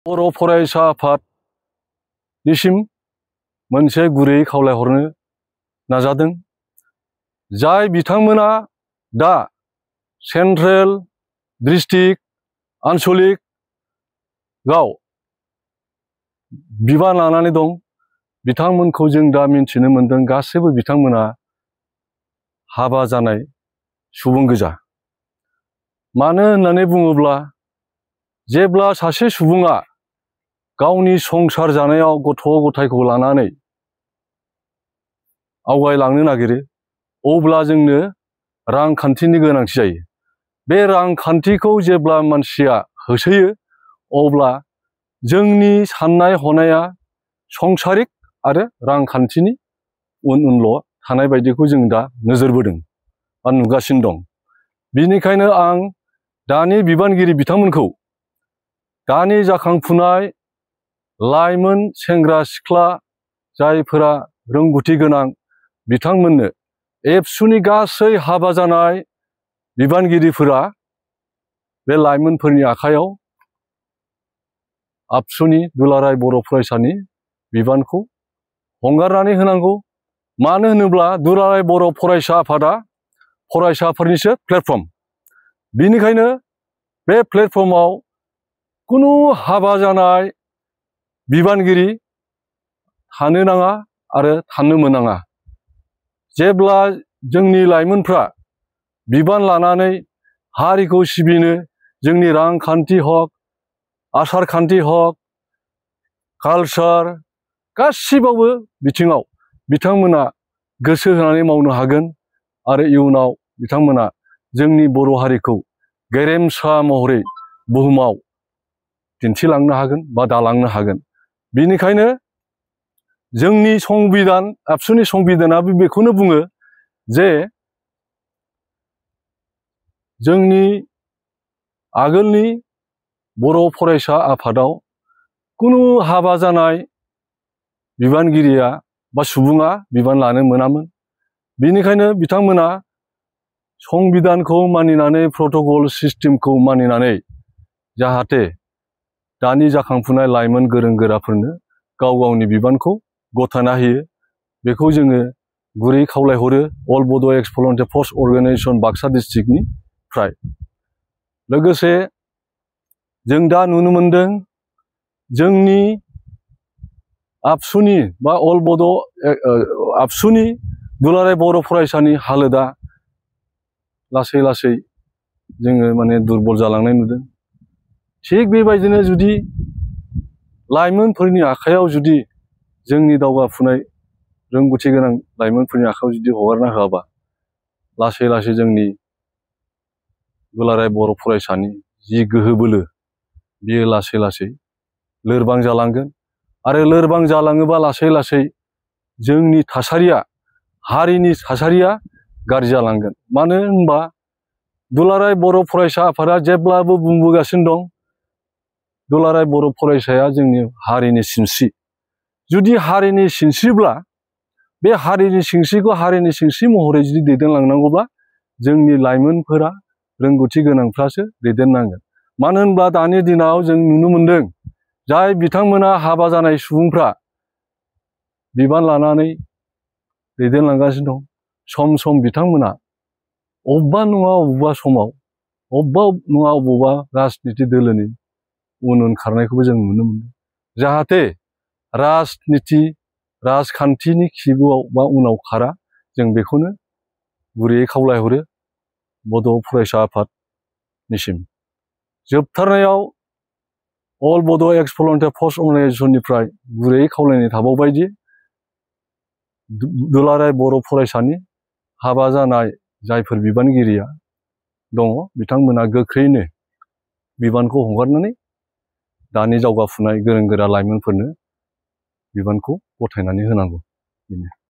बर' फरायसा आफादनिसिम मोनसे गुरै खावलायहरनो नाजादों। जाय बिथांमोना दा सेन्ट्रेल, डिस्ट्रिक्ट, आनसलिकआव बिबान लानानै दं, बिथांमोनखौ जों दा मिन्थिनो मोनदों गासैबो बिथांमोना हाबा जानाय सुबुं गोजा। मानो होननानै बुङोब्ला जेब्ला सासे सुबुङा गावनि संसार जानायाव गथ' गथायखौ लानानै आवगायलांनो नागिरो अब्ला जोंनो रांखान्थिनि गोनांथि जायो। बे रांखान्थिखौ जेब्ला मानसिया होसोयो अब्ला जोंनि साननाय हनाया संसारिक आरो रांखान्थिनि उनल' थानाय बायदिखौ जों दा नोजोर बोदों बा नुगासिनो दं। बिनिखायनो आं दानि बिबानगिरि बिथांमोनखौ दानि जाखांफुनाय लाइमोन सेंग्रा सिख्ला जायफोरा रोंगौथि गोनां बिथांमोननो एबसुनि गासै हाबा जानाय बिबानगिरिफोरा बे लाइमोनफोरनि आखायाव आबसुनि दुलाराय बर' फरायसानि बिबानखौ हंगारनानै होनांगौ। मानो होनोब्ला दुलाराय बर' फरायसा आफादा फरायसाफोरनिसो प्लेटफर्म। बिनिखायनो बे प्लेटफर्माव कुनु हाबा जानाय बिबानगिरि थानो नाङा आरो थानो मोनाङा। जेब्ला जोंनि लाइमोनफ्रा बिबान लानानै हारिखौ सिबिनो जोंनि रांखान्थि हक, आसार खान्थि हक, कालचार गासिबावबो बिथिङाव बिथांमोना गोसो होनानै मावनो हागोन आरो इयुनाव बिथांमोना जोंनि बर' हारिखौ गेरेमसा महरै बुहुमाव दिन्थिलांनो हागोन बा दालांनो हागोन। बिनिखायनो जोंनि संबिधान, आबसुनि संबिधानाबो बेखौनो बुङो जे जोंनि आगोलनि बर' फरायसा आफादाव कुनु हाबा जानाय बिबानगिरिया बा सुबुङा बिबान लानो मोनामोन। बिनिखायनो बिथांमोना संबिधानखौ मानिनानै प्रट'कल सिस्टेमखौ मानिनानै जाहाथे दानि जाखांफुनाय लाइमोन गोरों गोराफोरनो गाव गावनि बिबानखौ गथायना होयो बेखौ जोङो गुरै खावलायहरो अल बड' एक्स भलन्टियार फर्स अर्गेनाइजेसन बाक्सा डिस्ट्रिक्टनिफ्राय। लोगोसे जों दा नुनो मोनदों जोंनि आबसुनि बा अल बड' आबसुनि दुलाराय बर' फरायसानि हालोदा लासै लासै जोङो माने दुरबल जालांनाय नुदों। थिग बेबायदिनो जुदि लाइमोनफोरनि आखायाव जुदि जोंनि दावगाफुनाय रोंगौथि गोनां लाइमोनफोरनि आखायाव जुदि हगारना होआबा लासै लासै जोंनि दुलाराय बर' फरायसानि जि गोहो बोलो बियो लासै लासै लोरबां जालांगोन आरो लोरबां जालाङोबा लासै लासै जोंनि थासारिया, हारिनि थासारिया गाज्रि जालांगोन। मानो होनबा दुलाराय बर' फरायसा आफादा जेब्लाबो बुंबोगासिनो दं दुलाराय बर' फरायसाया जोंनि हारिनि सिनस्रि। जुदि हारिनि सिनस्रिब्ला बे हारिनि सिनस्रिखौ हारिनि सिनस्रि महरै जुदि दैदेनलांनांगौब्ला जोंनि लाइमोनफोरा रोंगौथि गोनांफ्रासो दैदेननांगोन। मानो होनब्ला दानि दिनाव जों नुनो मोनदों जाय बिथांमोना हाबा जानाय सुबुंफ्रा बिबान लानानै दैदेनलांगासिनो दं सम सम बिथांमोना अबेबा नङा अबेबा समाव अबेबा नङा अबेबा राजनिति दोलोनि उन खारनायखौबो जों नुनो मोनदों। जाहाथे राजनिति राजखान्थिनि खिबुआव बा उनाव खारा जों बेखौनो गुरैयै खावलायहरो बड' फरायसा आफादनिसिम। जोबथारनायाव अल बड' एक्स भलन्टियार फर्स अर्गेनाइजेसननिफ्राय गुरैयै खावलायनाय थाबावबायदि दुलाराय बर' फरायसानि हाबा जानाय जायफोर बिबानगिरिया दङ बिथांमोना गोख्रैनो बिबानखौ हगारनानै दानि दावगाफुनाय गोरों गोरा लाइमोनफोरनो बिबानखौ गथायनानै होनांगौ। बेनो।